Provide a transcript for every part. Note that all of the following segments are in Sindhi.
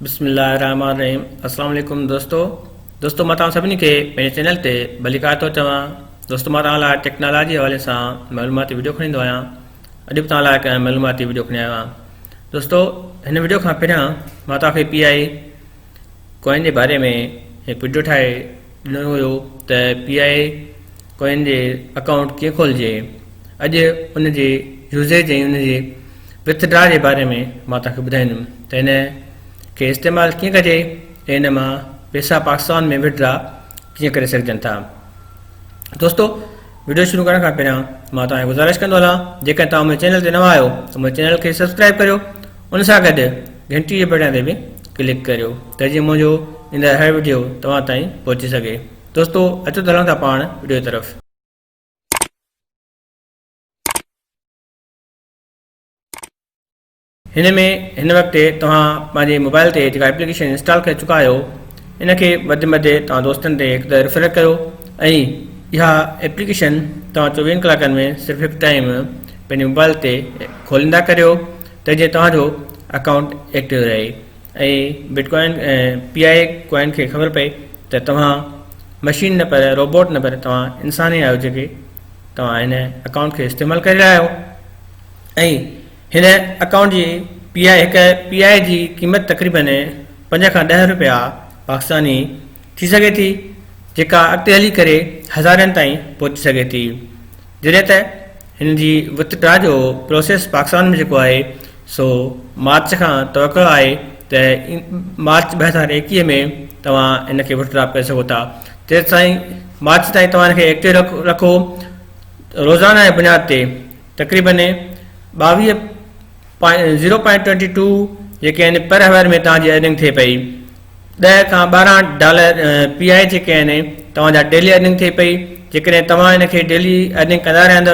بسم الله الرحمن الرحيم السلام عليڪم دوستو دوستو مان توهان سڀني کي پنهنجي چينل تي ڀليڪار ٿو چوان دوستو مان توهان لاء ٽيڪنالاجي حوالي سان معلوماتي وڊيو کڻي ايندو آهيان اڄ به توهان لاء هڪ معلوماتي وڊيو کڻي آيو آهيان دوستو هن وڊيو کان پهريان مان توهان کي پي آئي ڪوائن جي باري ۾ هڪ وڊيو ٺاهي ڏنو هيو ته پي آئي ڪوائن جي اڪائونٽ ڪيئن کولجي اڄ ان جي يوزيج ۽ ان جي وٿ ڊرا جي باري ۾ مان توهان کي ٻڌائيندم ته ان کي استعمال ڪيئن ڪجي ۽ ان مان پيسا پاڪستان ۾ وٿ ڊرا ڪيئن ڪري سگهجن ٿا. دوستو وڊيو شروع ڪرڻ کان پهريان مان توهان کي گذارش ڪندو هلان جيڪڏهن توهان منهنجي چينل تي نوان آهيو ته منهنجي چينل کي سبسڪرائب ڪريو ان سان گڏ گهنٽي جي بٽڻ تي به ڪلڪ ڪريو ته جيئن منهنجو ايندڙ هر وڊيو توهان تائين پهچي سگهي. دوستو اچو ته هلون ٿا پاڻ وڊيو طرف. هن ۾ هن وقت توهان پنهنجي موبائل تي جيڪا ايپليڪيشن انسٽال ڪري چڪا آهيو ان کي وڌ ۾ وڌ توهان دوستن تي هڪ ته ريفر ڪيو ۽ اها ايپليڪيشن توهان چوويهن ڪلاڪن ۾ صرف هڪ ٽائيم پنهنجي موبائل تي کوليندا ڪريو ته جيئن توهان جو اڪائونٽ ايڪٽو رهي ۽ but coin P I coin کي خبر پئي ته توهان مشين نه پر روبوٽ نه پر توهان انسان ئي آهيو جيڪي توهان هن اڪائونٽ کي استعمال ڪري رهيا آهيو ۽ هن اڪائونٽ جي پي آء هڪ پي آء جي قيمت تقريبن پنج کان ڏهه رپيا پاڪستاني ٿي سگهي ٿي جيڪا اڳتي هلي ڪري هزارين تائين پهچي سگهي ٿي جڏهن ته هن جي وٿ ڊرا جو پروسيس پاڪستان ۾ جيڪو آهي سو مارچ کان توقع آهي ته مارچ 2021 ۾ توهان هن کي وٿ ڊرا ڪري سگهو ٿا تيستائين مارچ تائين توهان هن کي ايڪٽو رکو روزانه جي بنياد تي تقريبن 22 زيرو پوائنٽ ٽوئنٽي ٽو جيڪي آهن پر هاور ۾ توهان جي ارننگ ٿئي پئي 10 کان 12 ڊالر پي آء جيڪي آهن توهان جا ڊيلي ارننگ ٿئي پئي جيڪڏهن توهان ان کي ڊيلي ارننگ ڪندا رهندو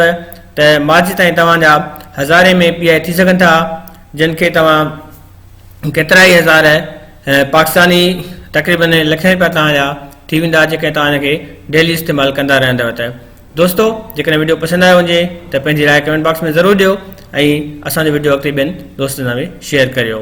ته مارچ تائين توهان جا هزارين ۾ پي آء ٿي سگهن ٿا جن کي توهان ڪيترا ئي هزار پاڪستاني تقريبن لکين روپيا توهان جا ٿي ويندا جيڪڏهن توهان ان کي ڊيلي استعمال ڪندا رهندو ته دوستو جيڪڏهن وڊيو پسند آيو هجي ته پنهنجي راء ڪمينٽ باڪس ۾ ضرور ڏيو ۽ اسان جو وڊيو اڳتي ٻين دوستن سان به شيئر ڪريو.